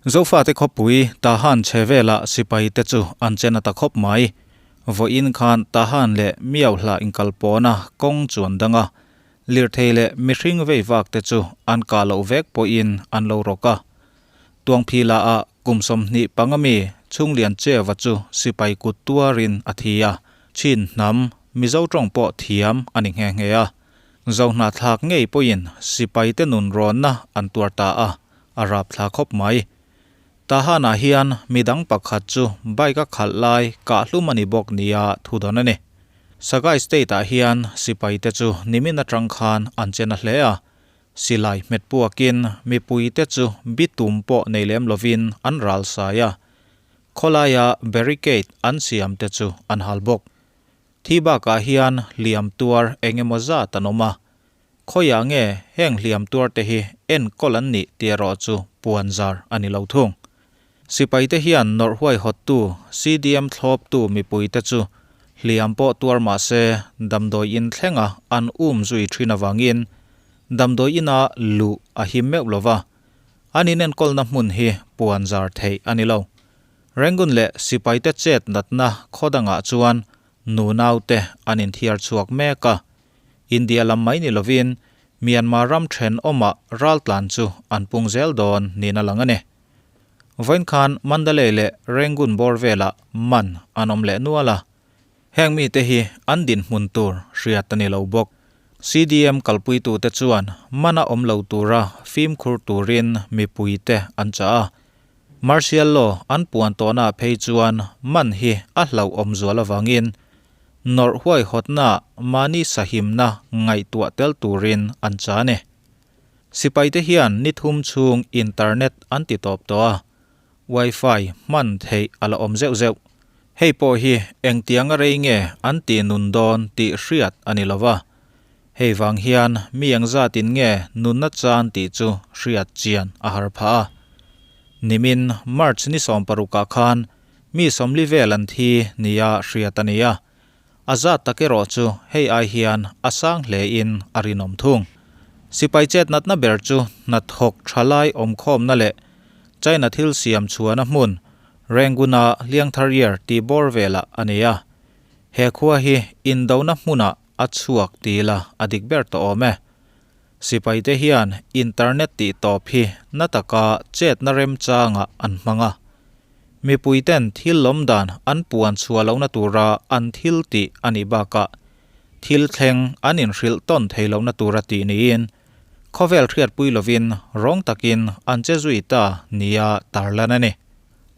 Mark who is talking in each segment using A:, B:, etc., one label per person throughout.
A: Zofate khawpui Tahan chhe velah sipaite chu an che na ta khawp mai. Vawiin khan Tahan leh Miauhla inkalpawna kawng chu an dang a, lirthei leh mihring vei vak te chu an kah loh vek pawhin an lo rawk a. Tuangphila ah kum 25 mi Chhunglian Cheva chu sipai kut tuarin a thi a, Chin hnam Mizo tawng pawh thiam a ni nghe nghe a. Zohnahthlak ngei pawhin sipaite nun rawnna an tuar ta a, a rap thla khawp mai. Tahan-ah hian midang pakhat chu bike a khalh lai kahhlum a ni bawk nia thu dawn a ni. Sagaing State-ah hian sipaite chu nimin atang khan an che na hle a, silai hmet puakin mipuite chu bitum pawh nei lem lovin an ral sai a, khawlaia barricade an siamte chu an hal bawk. Thi bakah hian hliam tuar eng emaw zat an awm a, khawiah nge heng hliam tuar te hi enkawl an nih tih erawh chu puan zar a ni lo thung. Sipaite hian nawrh huaihawttu CDM thlawptu mipuite chu hliam pawh tuar mah se damdawi in thlenga an um zui thin avangin damdawi ina luh a him meuh lo va, an inenkawlna hmun hi puan zar theih a ni lo. Rangoon leh sipaite chet natna khaw dangah chuan nunaute an inthiar chhuak mek a. India lam mai ni lovin Myanmar ram thenawmah raltlan chu an pung zel dawn niin a lang a ni. Vawiin khan Mandalay leh Rangoon bawr velah man an awm leh nual a. Heng mite hi an dinhmun tur hriat a ni lo bawk. CDM kalpuitute chuan mana awm lo tura fimkhur turin mipuite an chah a. Martial law an puan tawhnaah phei chuan man hi a hlauhawm zual avangin nawrh huaihawtnaah mahni sahimna ngaihtuah tel turin an cha a ni. Sipaite hian ni thum chhung internet an ti tawp tawh a, wifi hman theih a la awm zeuh zeuh. Hei pawh hi engtianga rei nge an ti nun dawn tih hriat a ni lo va, hei vang hian mi engzatin nge nunna chan tih chu hriat chian a har phah a. Nimin March ni 16ah khan mi 40 vel an thi nia hriat a ni a, a zat tak erawh chu hei ai hian a sang hlein a rinawm thung. Sipai chet natna ber chu hnathawk thalai awmkhawmna leh China thil siam chhuahna hmun Rangoon-a Liangtharier tih bawr velah a ni a. He khua hi indona hmunah a chhuak ti la a dik ber tawh awm e. Sipaite hian internet tih tawp hi na taka chetna remchangah an hmang a. Mipuiten thil lawm dan an puan chhuah lohna tura an thil tih a nih bakah thil thleng an inhrilh tawn thei lohna tura tih niin khawvel hriatpui lovin rawng takin an che zui ta nia tarlan a ni.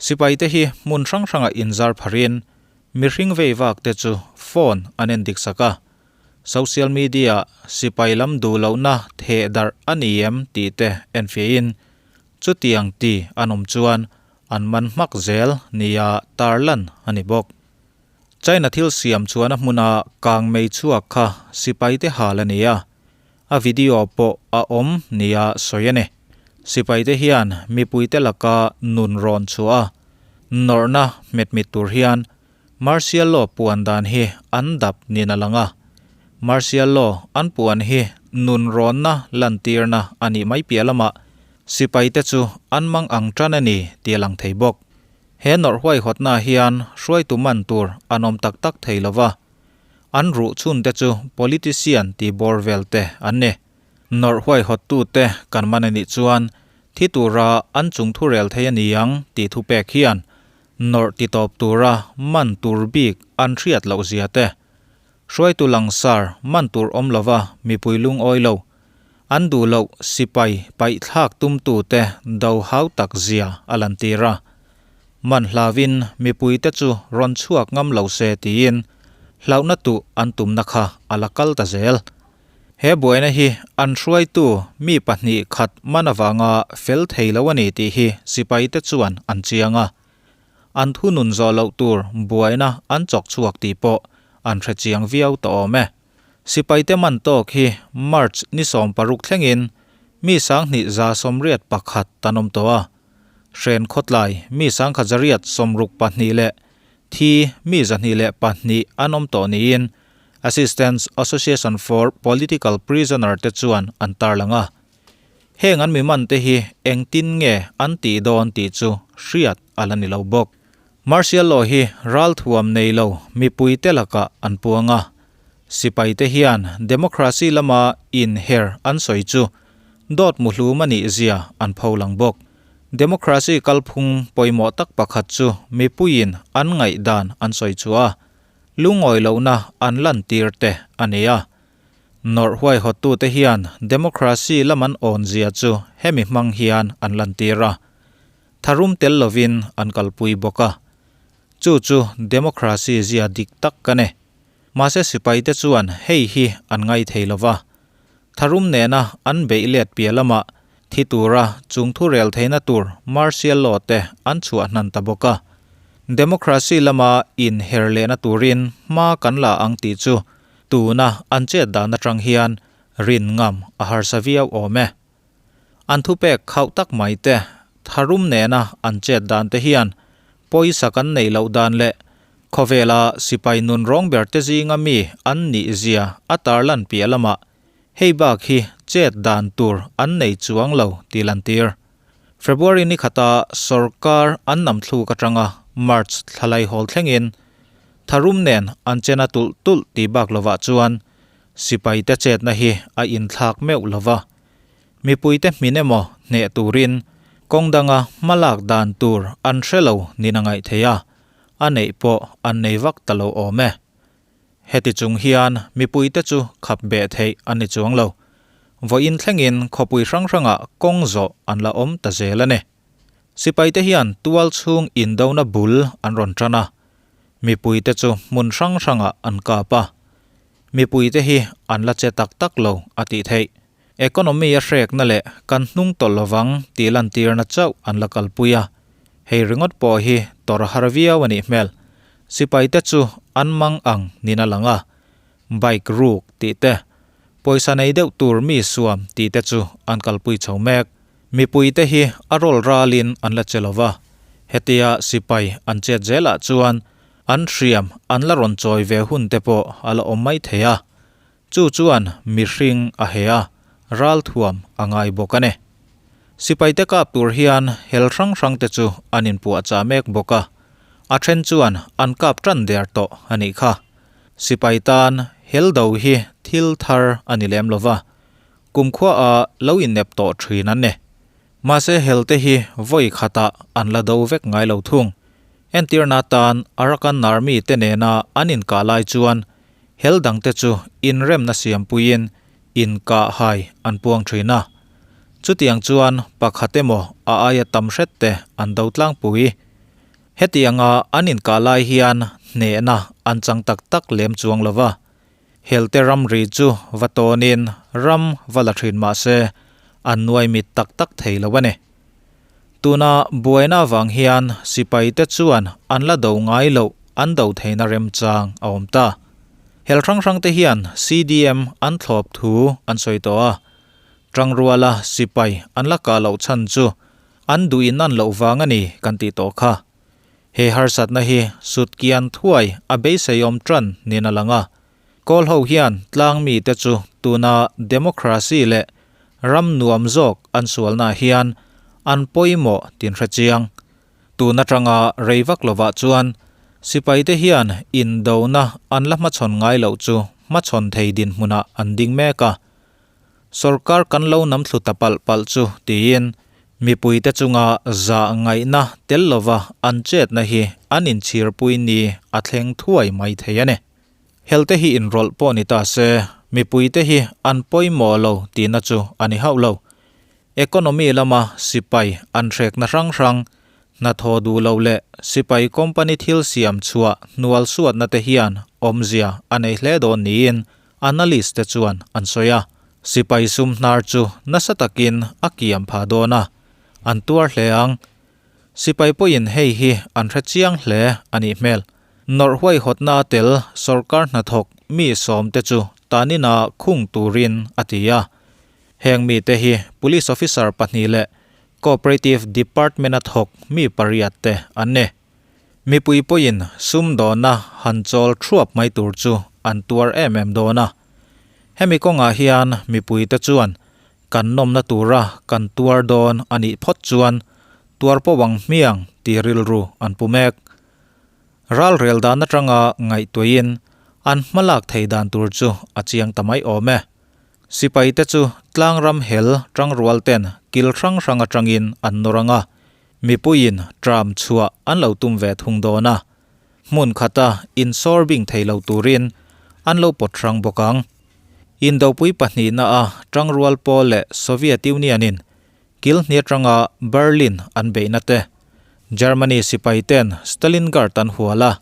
A: Sipaite hi hmun hrang hrangah inzar pharin mihring vei vak te chu phone an en dik sak a. Social media sipai lam duh lohna theh darh a ni em tih te enfiahin chutiang ti an awm chuan an man hmak zel nia tarlan a ni bawk. China thil siam chuan a hmuna kang mei chhuak kha sipaite hal a ni a, a video pawh a awm nia sawi a ni. Sipaite hian mipuite laka nun rawn chhuah a, nawrhna hmetmit tur hian Martial law puan dan hi an dap niin a lang a, martial law an puan hi nun rawnna lantirna a nih mai piah lamah sipaite chu an mang ang tan a ni tih a lang thei bawk. He nawrh huaihawtna hian hruaitu man tur an awm tak tak thei lo va, an ruh chhunte chu politician tih bawr vel te an ni. Nawrh huaihawttute kan man a nih chuan thi tura an chung thu rel thei a ni ang tih thupek hian Nawrh ti tawp tura man tur bik an hriat loh zia te, hruaitu langsar man tur awm lova mipui lungawi lo, an duh loh sipai paihthlak tumtute do hau tak zia a lantir a. Man hlauin mipuite chu rawn chhuak ngam lo se tiin hlauhna tuh an tumna kha a la kal ta zel. He buaina hi an hruaitu mi pahnih khat man avanga fel thei lo a ni tih hi sipaite chuan an chiang a. An thunun zawh loh tur buaina an chawk chhuak tih pawh an hre chiang viau tawh awm e. Sipaite man tawk hi March ni 16 thlengin mi 2181 tan awm tawh a. Hren khawtlai mi 1162 leh thi mi 202 an awm tawh niin Assistance Association for Political Prisoner te chuan an tarlang a. Heng an mi man te hi engtin nge an tih dawn tih chu hriat a la ni lo bawk. Martial law hi ralthuam nei lo mipuite lakah an puang a. Sipaite hian democracy lama inher an sawi chu dawt muhlum a nih zia an pholang bawk. Democracy kalphung pawimawh tak pakhat chu mipuiin an ngaihdan an sawi chhuah a, lungawi lohna an lantir te a ni a. Nawrh huaihawttute hian democracy lam an awn zia chu hemi hmang hian an lantir a, tharum tel lovin an kalpui bawk a. Chu chu democracy zia dik tak ka ni. Mahse sipaite chuan hei hi an ngai thei lova, Tharum nena an beih let piah lamah thi tura chung thu rel theihna tur martial law te an chhuah hnan ta bawk a. Democracy lama inher lehna turin hma kan la ang tih chu tuna an chet dan atang hian rin ngam a harsa viau awm e. An thupek khauh tak mai te, tharum nena an chet dan te hian pawisa kan neih loh dan leh Khawvela sipai nun rawng ber te zinga mi an nih zia a tarlan piah lamah hei bak hi chet dan tur an nei chuang lo tih lantir. February ni khata sorkar an nam thluk atanga March thlalai hawl thlengin tharum nen an chen a tulh tulh tih bak lovah chuan sipai te chetna hi a inthlak meuh lova. Mipuite hmin emaw hneh turin kawng danga hmalak dan tur an hre lo nin a ngaih theih a. a neih pawh an nei vak ta lo awm e. Heti chung hian mipuite chu khap beh theih a ni chuang lo. Vawiin thlengin khawpui hrang hrangah kawng zawh an la awm ta zel a ni. Sipaite hian tual chhung indona bul an rawn tan a, mipuite chu hmun hrang hrangah an kap a. Mipuite hi an la che tak tak lo a tih theih. Economy a hrekna leh kan hnung tawlh lovang tih lantirna chauh an la kalpui a, hei ringawt pawh hi tawrh a har viau a nih hmel. Sipaite chu an mang ang nin a lang a, bike ruk tih te, pawisa nei deuh tur mi suam tih te chu an kalpui chho mek. Mipuite hi a rawl ralin an la che lova, hetia sipai an chet zelah chuan an hriam an la rawn chawi ve hun te pawh a la awm mai thei a. Chu chuan mihring a he a, ralthuam a ngai bawk a ni. Sipaite kap tur hian hel hrang hrangte chu an inpuahchah mek bawk a, a then chuan an kap tan der tawh a nih kha. Sipai tan hel do hi thil thar a ni lem lova, kumkhuaah lo innep tawh thin an ni. Mahse helte hi vawi khatah an la do vek ngai lo thung. Entirna tan Arakan Army te nena an inkah lai chuan hel dangte chu inremna siampuiin inkah hai an puang thin a. Chutiang chuan pakhat emaw a aia tam hret te an do tlangpui. Hetianga an inkah lai hian hnehna an chang tak tak lem chuang lo va. Helte ramri chu va tawnin ram va la thin mah se an nuai mit tak tak thei lo a ni. Tuna buaina avang hian sipaite chuan an la do ngai loh an do theihna remchang a awm ta. Hel hrang hrangte hian CDM an thlawp thu an sawi tawh a, tangruala sipai an la kah loh chhan chu an duhin an loh vang a ni kan tih tawh kha. He harsatna hi sutkian thuai a beiseiawm tan niin a lang a. Kawl ho hian tlang mite chu tuna democracy leh ram nuam zawk an sualnaah hian an pawimawh tin hre chiang. Tun atanga rei vak lovah chuan sipaite hian indona an la hmachhawn ngai loh chu hmachhawn thei dinhmunah an ding mek a. Sorkar kan lo nam thlu ta palh palh chu tiin mipuite chunga zah ngaihna tel lova an chetna hi an inchhirpui ni a thleng thuai mai thei a ni. Helte hi inrawlh pawh ni ta se, mipuite hi an pawimawh lo tihna chu a ni hauh lo. Economy lama sipai an hrekna hrang hrang, hnathawh duh loh leh sipai company thil siam chhuah hnual suatna te hian awmzia a nei hle dawn niin Analyst te chuan an sawi a, sipai sum hnar chu nasa takin a kiam phah dawn a, an tuar hle ang. Sipai pawhin hei hi an hre chiang hle a nih hmel. Nawrh huaihawtna a tel sorkar hnathawk mi sawmte chu tanina khung turin a ti a. Heng mite hi Police Officer pahnih leh Cooperative Department-a thawk mi pariat te an ni. Mipui pawhin sumdawnna han chawl thuap mai tur chu an tuar em em dawn a. Hemi kawngah hian mipuite chuan Kan nawmna tura kan tuar dawn a nih phawt chuan tuar pawh ang hmiang tih rilru an pu mek. Ral rel dan atanga ngaihtuahin an hmalak thei dan tur chu a chiang ta mai awm e. Sipai te chu tlangram hel tangrual ten kil hrang hrang atangin an nawr ang a, mipuiin tram chhuah an lo tum ve thung dawn a. Hmun khata insawr bing thei lo turin an lo pawt hrang bawk ang. Indopui pahnihna a tangrual pawl leh Soviet Union in Kilhni atanga Berlin an beihna te, Germany sipai ten Stalingrad an hual a,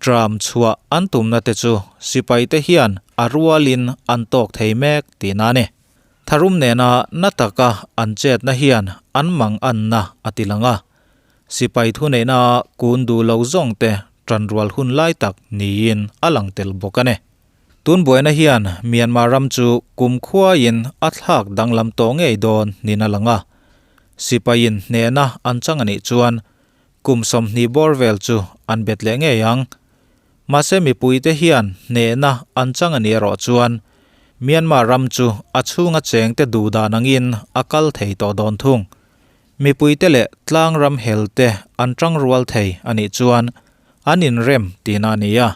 A: tram chhuah an tumna te chu sipai te hian a rualin an tawk thei mek tihna a ni. Tharum nena na taka an chetna hian an mang anna a ti lang a, sipai thuneihna kun duh lo zawng te tanrual hun lai tak niin a lang tel bawk a ni. Tun buaina hian Myanmar ram chu kumkhuaiin a thlak danglam tawh ngei dawn niin a lang a. Sipaiin hnehna an chang a nih chuan kum 20 bawr vel chu an bet leh ngei ang. Mahse mipuite hian hnehna an chang a nih erawh chuan Myanmar ram chu a chhunga chengte duhdan angin a kal thei tawh dawn thung. Mipuite leh tlang ram helte an tangrual thei a nih chuan an inrem tihna a ni a.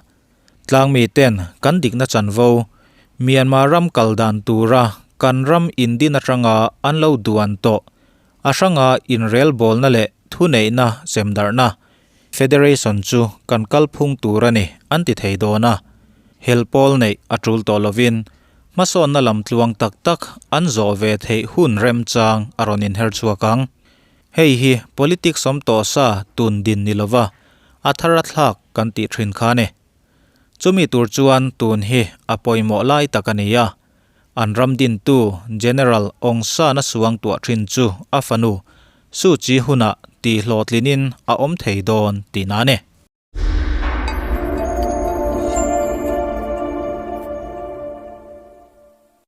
A: Tlangmi ten kan dikna chanvo, Myanmar ram kal dan tura kan ram indin atanga an lo duan tawh, a hranga inrelbawlna leh thuneihna semdarhna, Federation chu kan kalphung tur a ni an ti thei dawn a. Hel pawl neih a tul tawh lovin hmasawnna lam tluang tak tak an zawh ve theih hun remchang a rawn inher chhuak ang. Hei hi politics awm tawh sa tun din ni lova a thar a thlak kan tih thin kha a ni. Chumi tur chuan tun hi a pawimawh lai tak a ni a, an ram dintu General Aung San a suang tuah thin chu a fanu Suu Kyi hunah tih hlawhtlinin a awm thei dawn tihna a ni.